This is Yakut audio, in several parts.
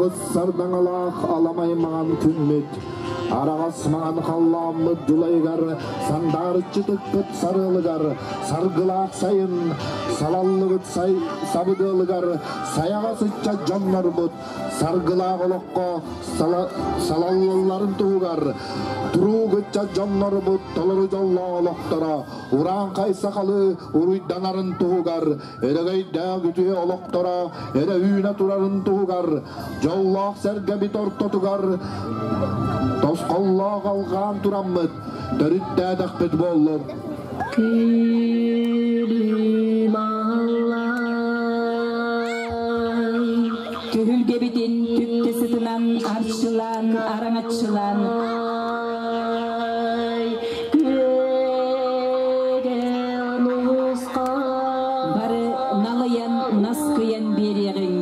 Аҕыс сардаҥалаах аламай маҥан күммүт, араҕас маҥан халлааммыт дьулайыгар, сандаарыччы тыкпыт сарыалыгар, саргылаах сайын салаллыбыт сай сабыдыалыгар сайаҕас ыччат дьоннорбут саргылаах олоххо салаллалларын туһугар туруук ыччат дьоннорбут толору дьоллоох олохторо урааҥхай сахалыы уруйданарын туһугар өрөгөйдөөх үтүө олохторо өрө үүнэ турарын туһугар дьоллоох сэргэбит ортотугар тосхоллоох алҕаан тураммыт төрүттээтэхпит буоллун. Түһүлгэбитин түптэ сытынан арчылаан, араҥаччылаан Бары налыйан, наскыйан биэриэҕиҥ.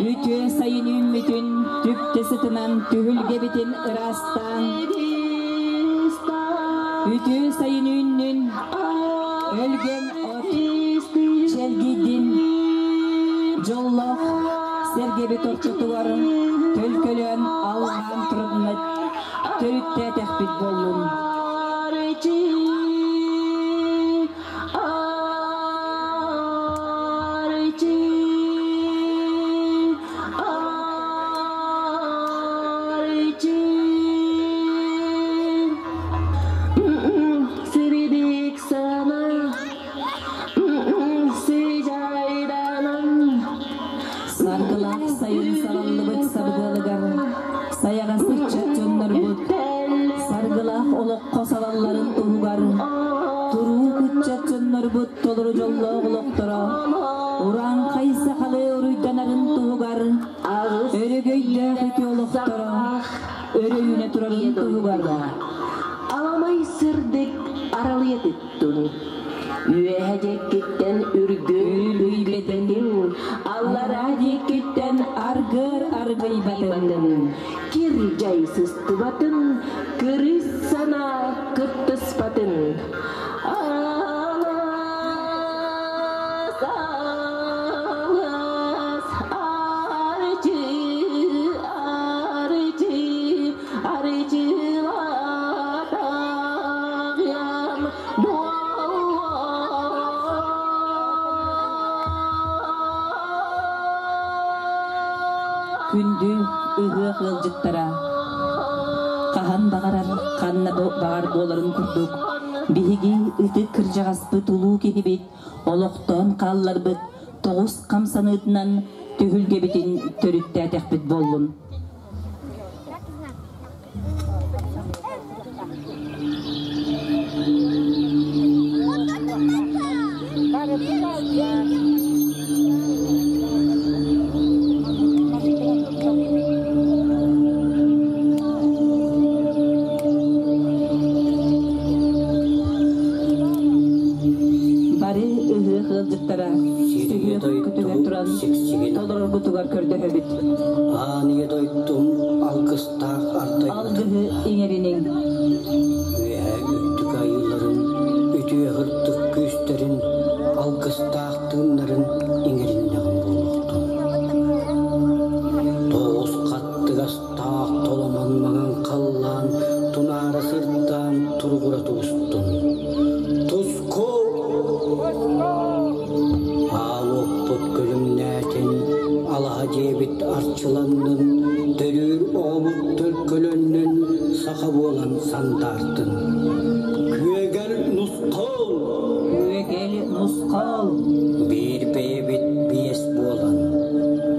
Үтүө сайын үүммүтүн түптэ сытынан түһүлгэбитин ыраастаан, үтүө сайын үүннүн, өлгөм от чэлгийдин, дьоллоох сэргэбит ортотугар төлкөлөөн алҕаан туруннат төрүттээтэхпит буоллун. Саргылаах сайын сараллыбыт сабыдыалыгар сайаҕас ыччат дьоннорбут саргылаах олоххо салалларын туһугар туруук ыччат дьоннорбут толору дьоллоох олохторо урааҥхай сахалыы уруйданарын туһугар өрөгөйдөөх үтүө олохторо өрө үүнэ турарын туһугар Аламай сырдык аралыйа туттун. Үөһэ диэккиттэн үргүн үргүбэтин, аллараа диэккиттэн аргыр аргыйбатын, Кир дьай сыстыбатын, кырыс санаа кыттыспатын. Алас, алас, арчы, арчы, арчылатаҕым Күндү ыһыах ыалдьыттара, хаһан баҕарар, ханна баҕар буоларын курдук, биһиги ытык кырдьаҕаспыт улуу киһибит олохтоон хаалларбыт тоҕус хамсаныытынан түһүлгэбитин төрүттээтэхпит буоллун. Бары ыһыах ыалдьыттара Сиргэ сүһүөх көтүгэр дойдум туран сиксигин толороргутугар көрдөһөбүт. Аан ийэ дойдум алгыстаах ардайбытын Алгыһы иҥэриниҥ. Үөһээ үрдүк айыыларын, үтүө сырдык күүстэрин, алгыстаах тыыннарын иҥэриннэҕим буолуохтун. Тоҕус хаттыгастаах толомон маҥан халлаан тунаара сырдаан туругура тубустун. Туску! Аал уоппут күлүмнээтин, алаһа дьиэбит арчыланнын, төрүүр оҕобут төлкөлөннүн, саха буолан сандаартын. Күөгэл нусхал! Күөгэл нусхал! Биир бэйэбит биэс буолан,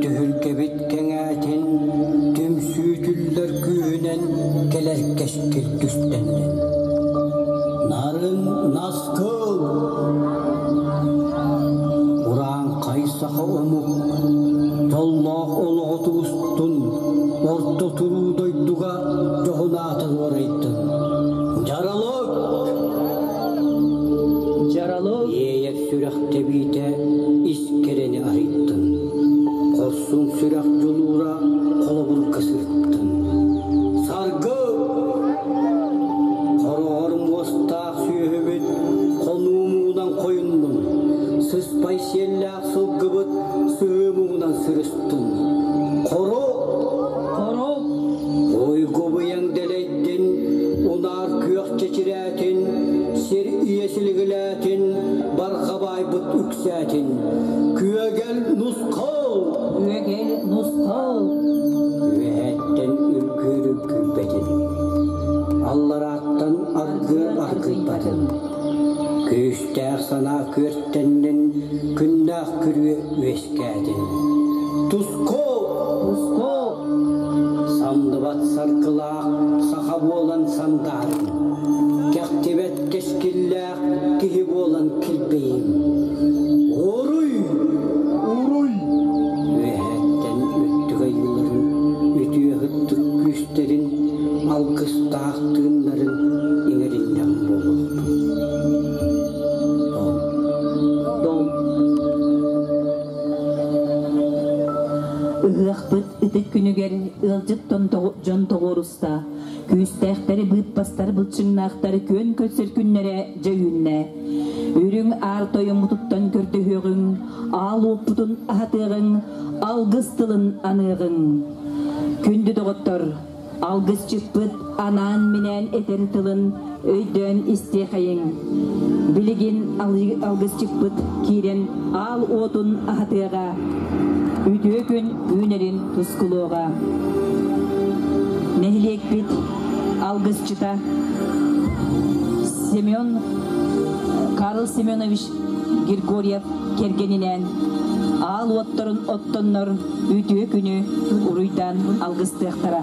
түһүлгэбит кэҥээтин, түмсүүтүллэр күүһүнэн кэлэр кэскил түстэннин. Нарын наскыл! Урааҥхай саха омук дьоллоох олоҕу тубустун, орто туруу дойдуга дьоһун аатын уорайдын. Дьаралык! Дьаралык! Иэйэр сүрэх тэбиитэ ис кэрэни арыйдын. Хорсун сүрэх дьулуура холобурга сырыттын. Саргы! Хороҕор муостаах сүөһүбүт хонуу муҥунан хойуннун, сыспай сиэллээх сылгыбыт сыһыы муҥунан сырыстын. Хоро! үксээтин, күөгэл нусхал! Күөгэл нусхал! Үөһэттэн үргүөр үргүйбэтин, алларааттан аргыар аргыйбатын, күүстээх санаа күөртэннин, күннээх күрүө үөскээтин. Туску! Туску! Самныбат саргылаах саха буолан сандаарын, кэхтибэт кэскиллээх киһи буолан килбэйим. Уруй! Уруй! Үөһэттэн өттүк айыыларын, үтүө ытык күүстэрин, алгыстаах тыыннарын иҥэриннэҕим буолуохтун. Дом. Ыһыахпыт ытык күнүгэр ыалдьыт дьон тоҕуоруста, күүстээхтэри быыппастар былчыҥнаахтары күөн көрсөр күннэрэ дьэ үүннэ. Үрүҥ аар тойоммутуттан көрдөһүөҕүҥ, аал уоппутун аһатыаҕыҥ, алгыс тылын аныаҕыҥ. Күндү доҕоттор, алгысчыппыт анаан-минээн этэр тылын өйдөөн истиэхэйиҥ. Билигин алгысчыппыт киирэн аал уотун аһатыаҕа, үтүө күн үүнэрин тускулуоҕа. Нэһилиэкпит алгысчыта Семен Карл Семенович Григорьев кэргэнинээн аал уотторун оттоннор үтүө күнү уруйдаан алгыстыахтара.